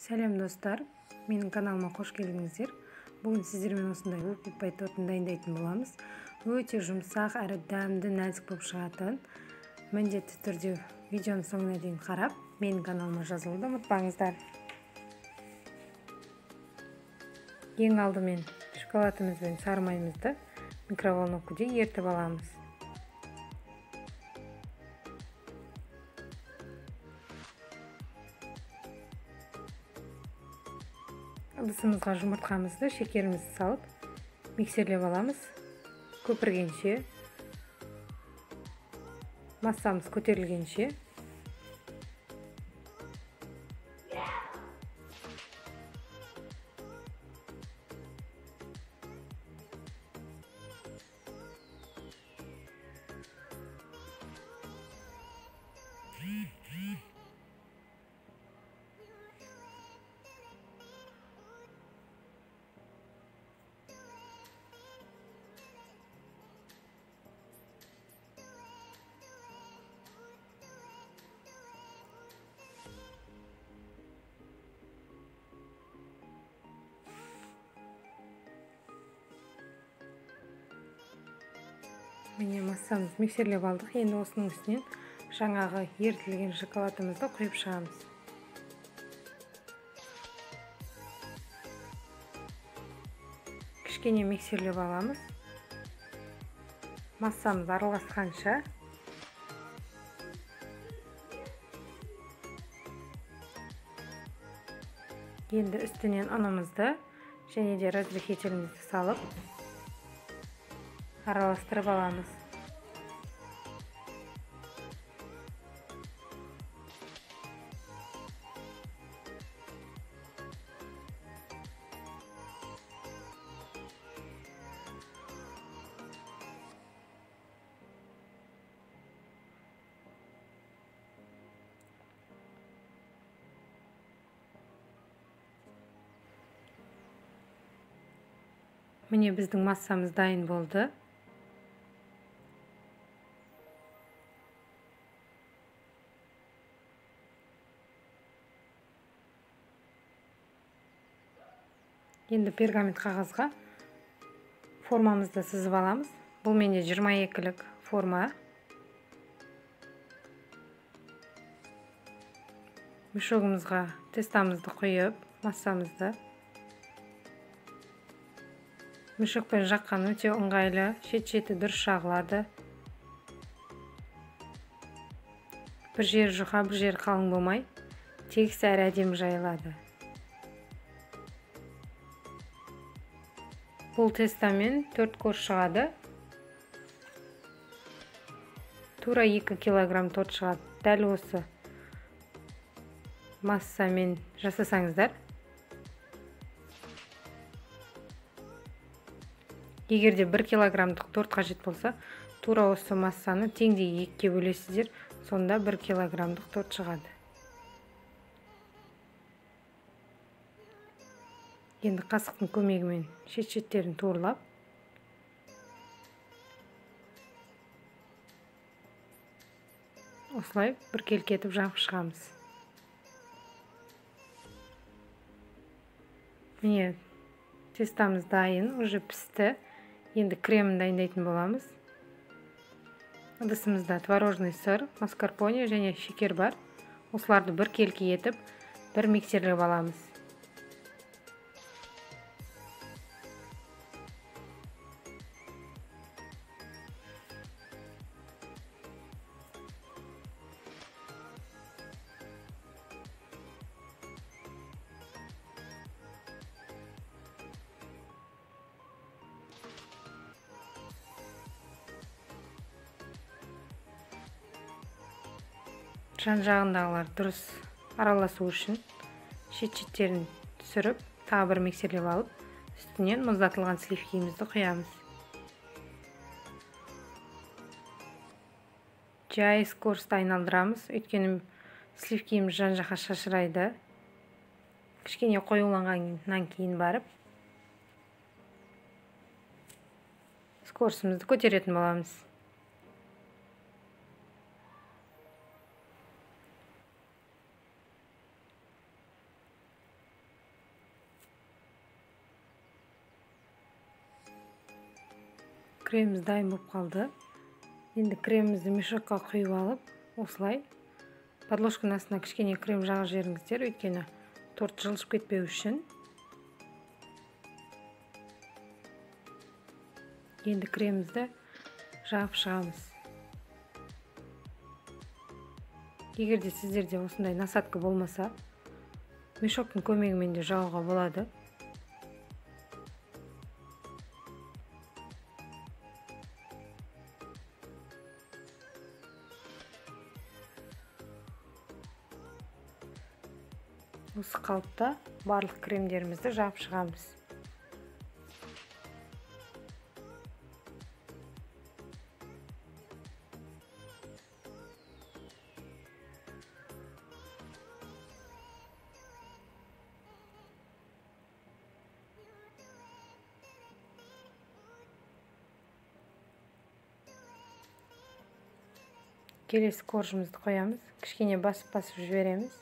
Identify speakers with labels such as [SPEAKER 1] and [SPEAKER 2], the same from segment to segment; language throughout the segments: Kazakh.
[SPEAKER 1] Сәлем достар, менің каналыма қош келдіңіздер. Бүгін сіздермен осындай whoopie pie тортын дайындайтын боламыз. Өте жұмсақ әрі дәмді, нәзік болып шығатын. Міндетті түрде видеоның соңына дейін қарап, менің каналыма жазылуды ұмытпаңыздар. Ең алдымен шоколадымыз бен сары майымызды микроволновкада ерітіп аламыз. Ыдысымызға жұмыртқамызды, шекерімізді салып, миксерлеп аламыз. Көпіргенше, массамыз көтерілгенше. Міне массамызды миксерлеп алдық. Енді осының үстінен жаңағы ерітілген шоколадымызды құйып шығамыз. Кішкене миксерлеп аламыз. Массамыз араласқанша. Енді үстінен ұнымызды және де разрыхлителімізді салып араластырып аламыз. Міне біздің массамыз дайын болды. Енді пергамент қағазға формамызды сызып аламыз. Бұл менде 22-лік форма. Мешогымызға тестамызды құйып, массамызды. Мешокпен жаққан өте ыңғайлы, шет-шеті дұрыс жағылады. Бір жері жұқа, бір жері қалың болмай, тегіс әрі әдемі жайылады. Бұл тестамен 4 корж шығады. Тура 2 килограмм торт шығады. Дәл осы массамен жасасаңыздар. Егер де 1 килограммдық торт қажет болса, тура осы массаны теңдей 2-ге бөлесіздер, сонда 1 килограммдық торт шығады. Енді қасықтың көмегімен шет-шеттерін турлап, осылай біркелкі етіп жағып шығамыз. Міне тестамыз дайын, уже пісті. Енді кремін дайындайтын боламыз. Ыдысымызда творожный сыр, маскарпоне және шекер бар. Осыларды біркелкі етіп, бір миксерлеп аламыз. Жан жағындағылар дұрыс араласу үшін шет-шеттерін түсіріп, тағы бір миксерлеп алып, үстінен мұздатылған сливкимізді құямыз. Жай скоросты айналдырамыз, өйткені сливкиміз жан жаққа шашырайды. Кішкене қоюланғаннан кейін барып скоросымызды көтеретін боламыз. Креміміз дайын болып қалды. Енді кремімізді мешокқа құйып алып, осылай подложканың астына кішкене крем жағып жіберіңіздер, өйткені торт жылжып кетпеу үшін. Енді кремімізді жағып шығамыз. Егер де сіздерде осындай насадка болмаса, мешоктың көмегімен де жағуға болады. Осы қалыпта барлық кремдерімізді жағып шығамыз. Келесі коржымызды қоямыз, кішкене басып-басып жібереміз.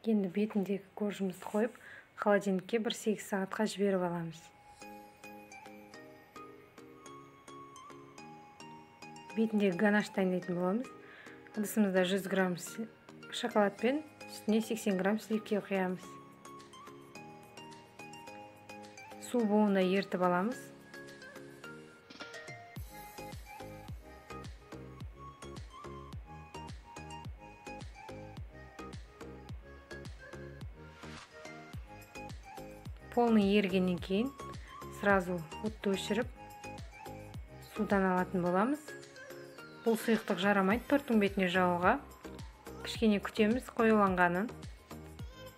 [SPEAKER 1] Енді бетіндегі коржымызды қойып, холодильникке бір 8 сағатқа жіберіп аламыз. Бетіндегі ганаш дайындайтын боламыз. Ыдысымызда 100 грамм шоколад пен үстіне 80 грамм сливки құямыз. Су буында ертіп аламыз. Полный ергеннен кейін сразу отты өшіріп судан алатын боламыз. Бұл сұйықтық жарамайды торттың бетіне жабуға. Кішкене күтеміз қоюланғанын.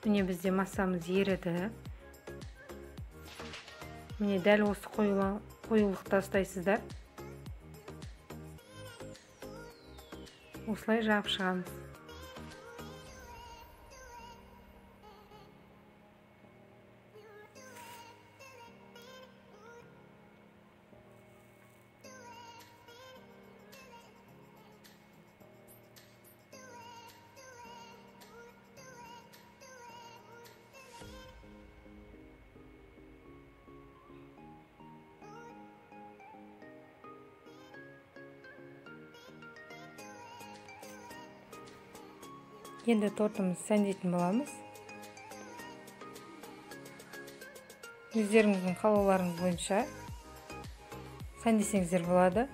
[SPEAKER 1] Міне бізде массамыз еріді. Міне дәл осы қоюлықта ұстайсыздар. Осылай жауып шығамыз. Енді тортымызды сәндейтін боламыз. Өздеріңіздің қалауларыңыз бойынша сәндесеңіздер болады.